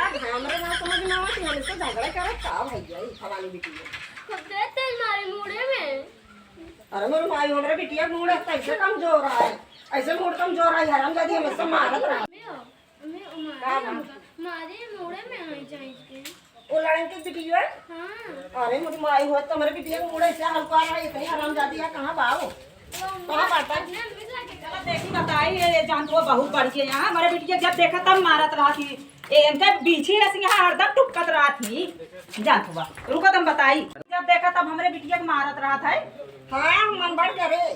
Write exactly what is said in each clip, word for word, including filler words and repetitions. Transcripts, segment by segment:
हमरे ना समझ में आवत, हमसे झगड़ा करत का भैया, ई फलानी बिटिया। कब देते मारे मुड़े में? अरे मोर माई, हमरे बिटिया के मूड़ ऐसे कमजोर है, ऐसे मूड़ कमजोर है, हरामजादी हमेशा मारत रहा। अम्मी, अम्मी, का मारे बा? हमका, मारे मुड़े में आई जाए के। ओ लड़न के बिटिया? हाँ। अरे मोर माई हो, तुम्हारे बिटिया के मूड़ ऐसे हल्का रहा, इतनी हरामजादी है, कहाँ बाओ? कहाँ बाटा? चला देखी बताई, ये, ये जान तो बहुत बढ़ गया यहाँ। हमारे बिटिया जब देखा तब मारत रहा थी। ए, इनके बीछी ऐसी यहाँ हरदम टुपकत रहा थी। जान तो बा। रुको तुम बताई। जब देखा तब हमरे बिटिया के मारत रहा था। हाँ, मन बढ़ करे।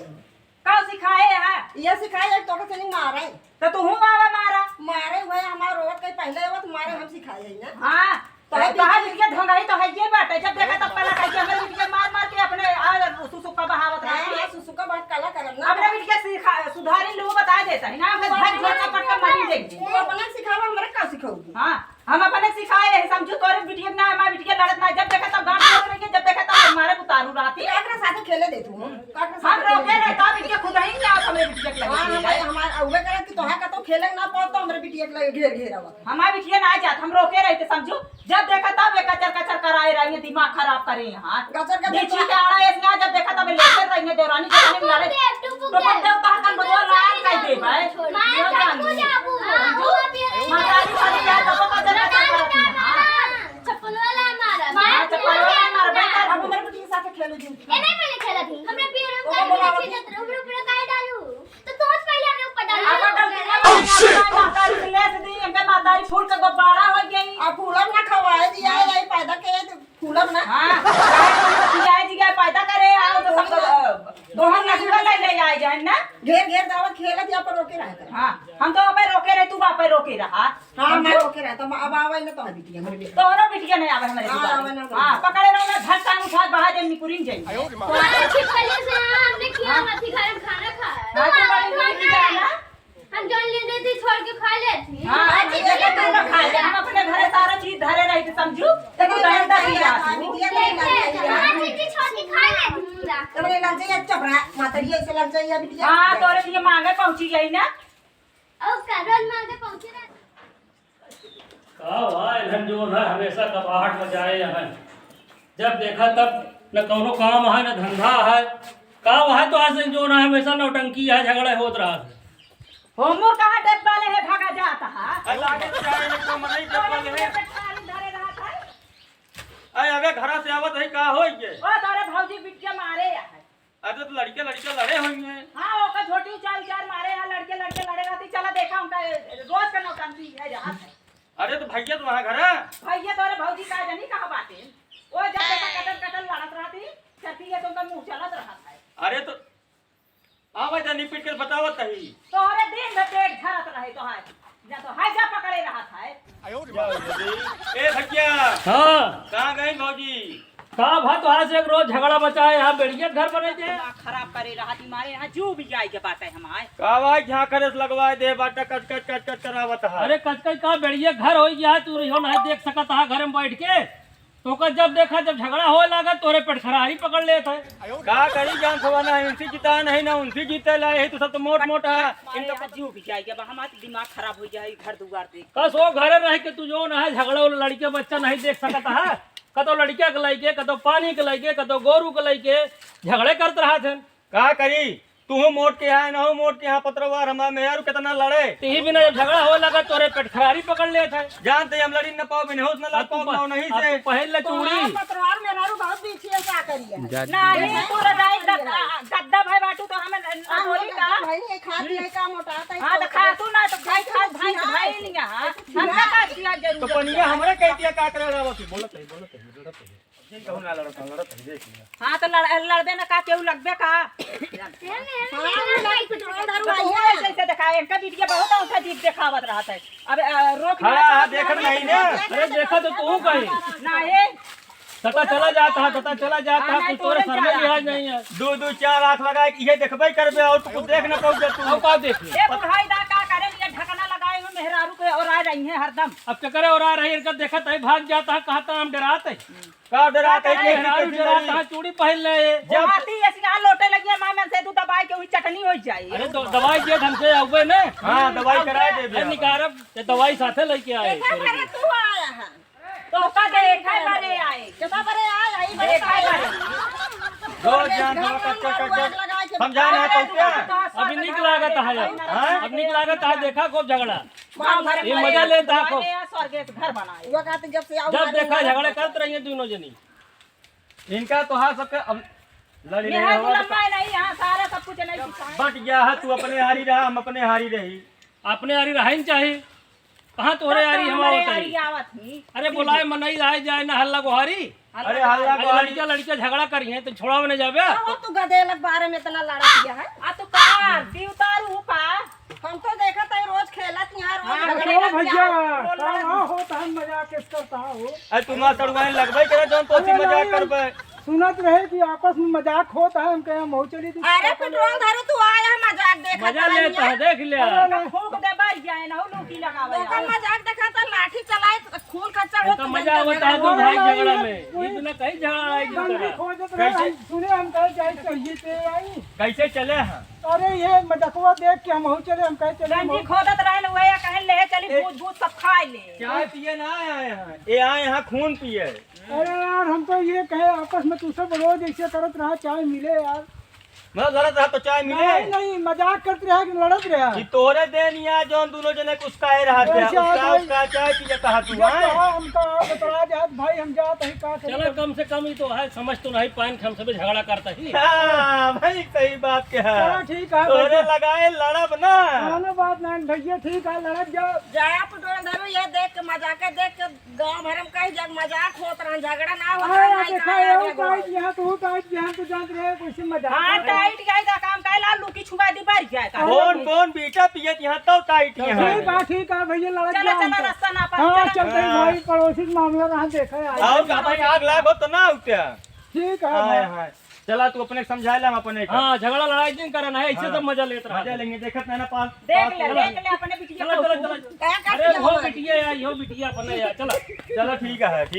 का सिखाए यहाँ? ये सिखाए, एक तो के चली मारे। तो तू हूँ बाबा मारा। मारे हुए हमार रोवत कहीं पहले आवत मारे हम सिखाए है ना। हाँ। तो है तोहार बिटिया। बिटिया ढोंगाई तो है ये बात है। जब देखा तब पहला कह के हमरे बिटिया मार मार के अपने आ सुसुका बहावत हाँ, रहती है। हाँ, सुसुका बात काला करब ना। अपने बिटिया सिखा, सुधारी लो बता देता है ना, अपने घर झोंका पटका मरी देंगे। तू अपना सिखावा, हमरे का सिखाओगी? हाँ, हम अपने सिखाए रहे, समझू तोरे बिटिया ना, हमारे बिटिया लड़त ना, जब देखा तब गांठ जोड़ रही है, जब देखा तब हमारे उतारू रहती है। काकरा साथे खेले दे तू, काकरा हम साथे रोके खेले रहे, दे। तब बिटिया खुद ही नहीं आवत हमरे बिटिया के लगे हाँ, खेले। हमारे, हमारे उहे करत कि तोहा का तो खेले ना पाओ तो हमरे बिटिया के लगे घेर घेर आवत। हमार बिटिया ना जात, हम रोके रही थे, समझू। जब देखा तब ये कचर कचर कराए रही है, दिमाग खराब करे यहाँ। कचर कचर देखी का? के आड़ा ऐसे ना, जब देखा तब लेकर रही है, देवरानी जेठानी लड़े। टुपुक तो दे, बंदे उतार कर बदवा लाल कर दे भाई। माया ये जान जाबू, ले। जाबू। हाँ, समझू? वो भी अरे मातारी खाली जाए, तब वो कचर कचर करती है। हाँ। चप्पल वाला मारा। हाँ, चप्पल वाला मारा, भाई, अब हमारे बिटिया के साथ खेलो जिन। ए, नहीं, पहले खेला थी। हमरा पियर में वो काहे बोला नहीं होती? छीटत रहे, ऊपर ऊपर काहे डालू? तो तोच पहिले हमरे ऊपर डाल। आपन डाल के ना, मातारी के लेस दी, इनके मातारी फूल के गुब्बारा हो गई। आ फूलब ना खवाए दिया, यही पैदा के फूलब ना। हाँ, दिया जी के पैदा करे, आओ तो सब, अ, दोहन नसीब ले ले आए जाए ना। घेर घेर दावत खेलत या पर रोके रहा कर। हाँ, हम तो पे रोके रहे, तू वहाँ पे रोके रहा। हाँ, मैं रोके रहा, तब अब आवे ना तो बिटिया, हमरे बेटा। तोहरो बिटिया नहीं आवे हमरे हाँ, दुआरे। आवे ना, हाँ, पकड़े रहो ना, धक्का उठा, बाहर दे, निकुरिन जाई। अरे छिपकली से हमने किया हाँ। मत ही घर में खाना खाया। हाँ, तो बड़ी मीठी है ना? हम जौन ले देती, छोड़ के खा लेती। हाँ, आज ये तो ना खाए, हम अपने घरे सारा चीज धरे रही थी, समझू? तो तू दही दही आ तू। बिटिया नहीं ना खाई। हाँ, चीज छोड़ के खा लेती पूरा। तो बोले, "लग जाइए, चपरा, माता जी, ऐसे लग जाइए, बिटिया।" हाँ, तोरे लिए मांगे पहुंची गई ना। और का रोज मांगे पहुंचे ना। का भाई, इन्हन जो ना हमेशा कबाहट मचाए हैं, जब देखा तब न कौनो काम है, न धंधा है। का भाई, तो आज जो ना हमेशा नौटंकी है, झगड़ा होत रहा है। होमर कहाँ डेब्बा ले है, भागा जाता है। अरे लागत क्या है, इनको मनई डेब्बा ले है। पेट थारी धरे रहा था। अरे अबे घरा से आवत है, का हो ये? ओ तारे भौजी बिटिया मारे है। अरे तो लड़के लड़के लड़े होइहैं। हाँ, ओकर छोटी उचार उचार मारे हैं, लड़के लड़के लड़े रहती। चला देखा उनका, ए, रोज का नौटंकी है जहाँ है। अरे तो भैया तो वहाँ घर है। भैया तो अरे भौजी का जानी कहाँ बाटे। ओ जब देखा कटल कटल लड़त रहती, चलती है तो उनका मुँह चलत रहत है। अरे तो आवा जानी पीट के बतावत ही। तोहरे दिन भर पेट झरत रहे तोहार। जा तो है, जा पकड़े रहत है। ए भैया। हाँ। कहाँ गई भौजी? का भा तोहार से एक रोज झगड़ा मचाए, यहाँ बेड़िया घर बने दे। दिमाग खराब करे रहत ही, मारे यहाँ जो भी आई के बात है हमारे। का भाई, झांकरे से लगवाए दे, बाटा कच कच कच कच करावत है। अरे कच कच का बेड़िया घर होई गया है, तू रहियो नहीं देख सकत है घर में बैठ के। तोका जब देखा, जब झगड़ा होए लागा, तोरे पेटखरारी पकड़ लेत है। का करी जान सवा ना, इनसे जिता नहीं ना उनसे जीते ला, यही तो सब तो मोट मोट है। अरे इनका आज जीव भी जाए, अब हमारा दिमाग खराब हो जाए घर दुआर देख। कस वो घरे रह के तू जो ना है झगड़ा वाला लड़के बच्चा नहीं देख सकत है, कतो लड़किया के लइके, कतो पानी के लइके, कतो गोरू के लइके झगड़े करत रहत है। का करी, तू मोट के है, ना मोट के है, पतरवार हमार मेहरू कितना लड़े। तेही बिना जब झगड़ा होए लगा, तोरे पेटखरारी पकड़ लेत है। जानते हम लड़ी न पाओ, बिनहोश न लड़ अब तू पाओ, प-, ना नहीं अब से। तू पहन ले चूड़ी। तोहार पतरवार मेहरू बहुत बीछी है, का करिए? जा-, नहीं, तू रजाई गद्दा, गद्दा भाई बाटू तो हमें न-, न हम बोली लोग का? भाई नहीं खाती है, का मोटाता है, हाँ, तो तो खा तू ना, तो भाई खा, भाई, हाँ। भाई नहीं है, हाँ। हम का का किया जरूरत तो पनिया है? हमरे कह दिया, का करे रहा तू? बोलत है, बोलत है, बोलत है। ये कहूँ ना लड़त, लड़त है, देख लिया। हाँ, तो लड़-, लड़बे ना का, केहू लगबे का? हाँ, लड़ाई पिटवाई दारू तो आई है। जैसे देखा, इनका बिटिया बहुत औंठा जीभ देखावत रहत है। अब, अ, रोक खड़ा लिया है, तो देखत नहीं ना। अरे देखा तो तू कहीं। ना, ये पता चला जाता है, पता चला जाता हाँ, है, नहीं, कुछ तोरे तोरे सर में चला लिहाज जाता। नहीं है। दो, दो, चार आँख लगा के ये देखबे करबे और तू कुछ देख ना पाओ जब तू। और का देख ले? ये बुढ़ाई दा का करे, ये ढकना लगाए हुए मेहरारू के और आ रही हैं हरदम। अब क्या करे और आ रही है, इनका देखत है, भाग जाता है, कहता हम डराते हैं। का डरात है, अरे, के मेहरारू कितनी डरात बड़ी? है, चूड़ी पहन ले। जब आती ऐसी यहाँ लोटे लगी है, माँ मन से तू दबाई के हुई चटनी हो जाए। अरे, दो-, दवाई दिए ढंग से आउबे ने। हाँ, दवाई अब कराए क्या? दे अरे, दिया। निकारब, ये दवाई साथे लेके आए। देखा, अरे, तू आया। तोहका देखे बरे आए। केतना बरे आए, आई बरे देखे आए। बरे। रोज यहाँ घर धोखा में कर, कर, कर। आग लगाए के समझा ना तो क्या? अभी निक लागत है अब। हाँ? अब निक लागत है, देखा खूब झगड़ा। गाँव भर ये में मजा लेता खूब। स्वर्ग के घर बनाए। वो कहते जब से आओ जब हमारे देखा यहाँ झगड़ा करत रही है दोनों जनी। इनका तो हाँ सबके अब लड़ी नहीं यहाँ होगा तो गुलाम नहीं, यहाँ सारा सब कुछ नहीं। बट गया है, तू अपने हारी रहा, हम अपने हारी रही। अपने हारी रहा ही नहीं चाही। कहाँ तोहरे तब यारी तो हम हमारे आवत यारी है? आवत ही। अरे बोलाए मनई आए जाए ना हल्ला गोहारी। अरे हल्ला अरे गोहारी। लड़किया लड़किया झगड़ा करी हैं तो छोड़ावे नहीं जाबे। कहो तू गदेलक बारे में इतना लड़ा किया है। आ तू का? देवदारू हो का? हम तो देखत है रोज खेलत यहाँ, रोज हाँ, झगड़े तो लग भैया, जाओ। का ना हो तो हम मजाक किस करता हो? अरे तू मार सड़ुआइन लगबे करे जौन तो अरे मजाक नहीं, करबे। सुनत रहे कि आपस में मजाक होत है, हम कहे हम हो चली थी। अरे पेट्रोल धरो तू आया है मजाक देखा मजा था लेता नहीं है, है। देख ले। अरे नहीं। फूंक दे बार जाए ना हो लूटी लगावे ओकर यार। मजाक देखा था लाठी चलाए तो खून खच्चर होत उनका मजा आवत है दो भाई झगड़ा में। ये बिना कहीं झगड़ा लड़ाई नहीं गंजी करता। खोजत रहे, कैसे? हम सुने हम कहे जाए चलिए ते आई। कैसे चले हैं? अरे ये मजाकवा देख के हम हो चले, हम कहे चले गंजी हम। खोदत रहे न वही कहे ले चली ए- भूत भूत सब खाए ले। चाय पिए ना आए हैं, ये आए यहाँ खून पिए। अरे यार, हम तो ये कहे आपस में तू सब रोज ऐसे करत रहा, चाय मिले यार। मतलब लड़त रहा तो चाय मिले? नहीं, नहीं, मजाक करत रहा कि लड़त रहा? कि तोरे देन यहाँ जौन दोनों जने कुछ कहे रहा थे, वैसे उसका, आज उसका चाय पिए कहा तू, जब हैं? कहा हमका आप बता जात भाई, हम जात है का करे? चला, कम से कम ही तो है, समझ तो नहीं पाएन कि हम सबे झगड़ा करता ही। हाँ, भाई, सही बात के है। चला, ठीक है, तोरे बैठा। लगाए लड़ब ना। कौनो बात नहीं भैया, ठीक है, लड़ब जाओ। जाए आप डोल धरो, ये देख के मजाक देख के गाँव भर में कहीं जग मजाक होत रहन, झगड़ा ना होत अरे, रहन, यार, नहीं देखा, खाए ये आगे टाइट बढ़। यहाँ तो टाइट यहाँ तो जान रहे, कैसे मजाक हाँ, होत है। टाइट यही का काम काहे ला लुकी छुआ दी बढ़ जाए का। अरे, कौन, कौन बीटा पियत यहाँ तो टाइट यहाँ। ठीक है, ठीक है, भैया, लड़क चला, जाओ चला, हम तो। रास्ता ना पास, हाँ, चला। चलते हैं हाँ। भाई, पड़ोसी का मामला रहा, देखा है। आओ, का भाई, आग लागो तो ना उठ्या। ठीक है, हाँ, भाई। हाँ। चला, तू अपने समझा ले, हम अपने का। हाँ, झगड़ा लड़ाई दिन करना है, ऐसे हाँ। सब मजा लेत रहा। मजा लेंगे, देखत नहीं ना पास, देख पास ले, चला। देख ले अपने बिटिया चला, को। चला, चला। क्या कर अरे, दिया हो हमारे? बिटिया यार, हो बिटिया अपने यार, चला। चला, ठीक है, ठीक।